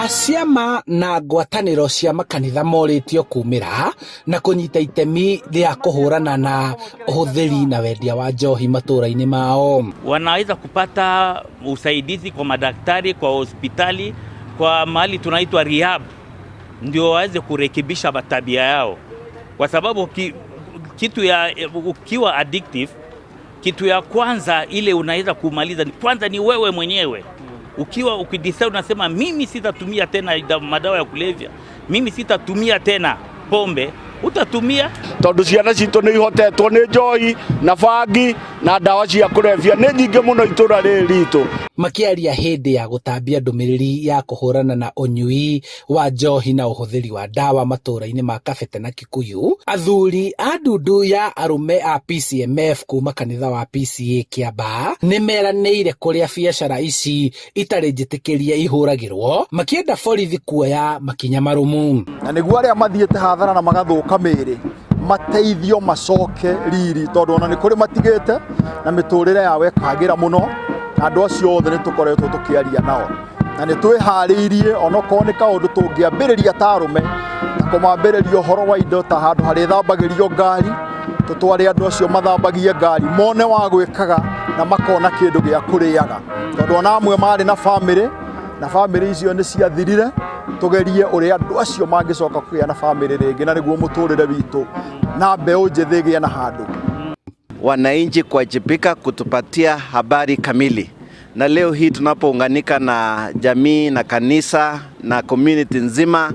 Ciama na ngwatanĩro cia makanitha morĩtio kumĩra na kũnyita itemi rĩa kũhũrana na ũhũthĩri na wendia wa njohi matũra-inĩ mao. Wanaweza kupata usaidizi kwa madaktari, kwa hospitali, kwa mahali tunaitwa rehab, ndio waweze kurekebisha tabia yao, kwa sababu kitu ya ukiwa addictive, kitu ya kwanza ile unaweza kumaliza kwanza ni wewe mwenyewe. Ukiwa ukidecide unasema mimi sitatumia tena madawa ya kulevya, mimi sitatumia tena pombe, utatumia. Tondu ciana citũ nĩ ihotetwo nĩ njohi na bangi na ndawa cia kũrebia nĩ nyingĩ mũno itũra rĩrĩ ritũ. Makĩaria hĩndĩ ya gũtambia ndũmĩrĩri ya kũhũrana na ũnyui wa njohi na ũhũthĩri wa ndawa matũra-inĩ ma Kabete na Kikuyu, athuri a ndundu ya arũme a PCMF kuma kanitha wa PCEA Kiambaa nĩ meranĩire kũrĩa biacara ici itarĩ njĩtĩkĩrie ihũragĩrwo, makĩenda borithi kuoya makinya marũmu. Na nĩguo arĩa mathiĩte hathara na magathũka mĩĩrĩ mateithio macoke riri, tondũ ona nĩ kũrĩ matigĩte na mĩtũrĩre yao ĩkagĩra mũno, na andũ acio othe nĩ tũkoretwo tũkĩaria nao na nĩ twĩharĩirie onokorwo nĩ kaũndũ tũngĩambĩrĩria ta arũme ta kũmambĩrĩria ũhoro wa indo ta handũ harĩthambagĩrio ngari, tũtware andũ acio mathambagie ngari mone wa gwĩkaga na makona kĩndũ gĩa kũrĩaga, tondũ ona amwe marĩ na bamĩrĩ na bamĩrĩ icio nĩ ciathirire. Tũgerie ũrĩa andũ acio mangĩcoka kũgĩa na bamĩrĩ rĩngĩ, na nĩguo mũtũrĩre witũ na mbeũ njĩthĩ ĩgĩe na handũ. Wananchi kuwajibika kutupatia habari kamili, na leo hii tunapounganika na jamii na kanisa na community nzima,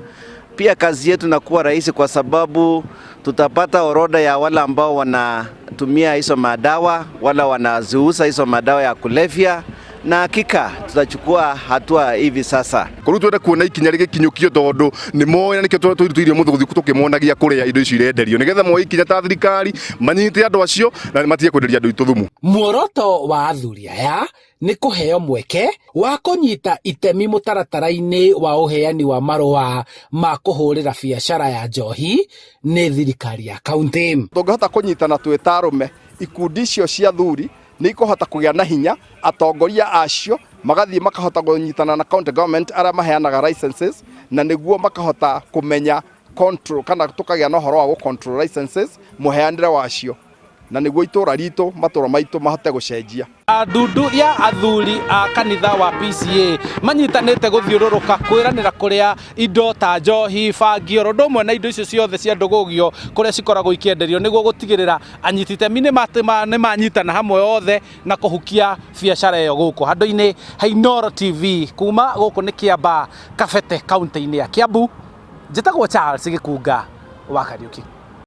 pia kazi yetu inakuwa rahisi kwa sababu tutapata orodha ya wale ambao wanatumia hizo madawa, wala wanaziuza hizo madawa ya kulevya, na hakika tutachukua hatua hivi sasa. Koguo twenda kuona ikinya rĩgĩkinyũkio tondũ nĩ moĩ na nĩkĩo tũrutĩire mũthĩ gũthiĩ tũkĩmonagia kũrĩa indo icio irenderio, nĩgetha moe ikinya ta thirikari manyite andũ acio na matige kwenderia andũ aitũ thumu. Muoroto wa athuri aya nĩ kũheo mweke wa kũnyita itemi mũtaratara-inĩ wa ũheani wa marũa ma kũhũrĩra biacara ya njohi nĩ thirikari ya kaunti. Tũngĩhota kũnyitana twĩ ta arũme, ikundi icio cia thuri nĩ ikũhota kũgĩa na hinya, atongoria acio magathiĩ makahota kũnyitana na county government arĩa maheanaga licenses, na nĩguo makahota kũmenya control kana tũkagĩa na ũhoro wa gũ control licenses, mũheanĩre wacio, na nĩguo itũra ritũ, matũra maitũ mahote gũcenjia. Ndundu ya athuri a kanitha wa PCEA manyitanĩte gũthiũrũrũka kwĩranĩra kũrĩa indo ta njohi, bangi, oro ũndũ ũmwe na indo icio ciothe cia ndũgũgio kũrĩa cikoragwo ikĩenderio, nĩguo gũtigĩrĩra anyiti itemi nĩ manyitana hamwe othe na kũhukia biacara ĩyo gũkũ handũ-inĩ ha Inooro TV. Kuma gũkũ nĩ Kiambaa, Kabete, kaunti-inĩ ya Kiambu, njĩtagwo Charles Gĩkunga wa Kariuki.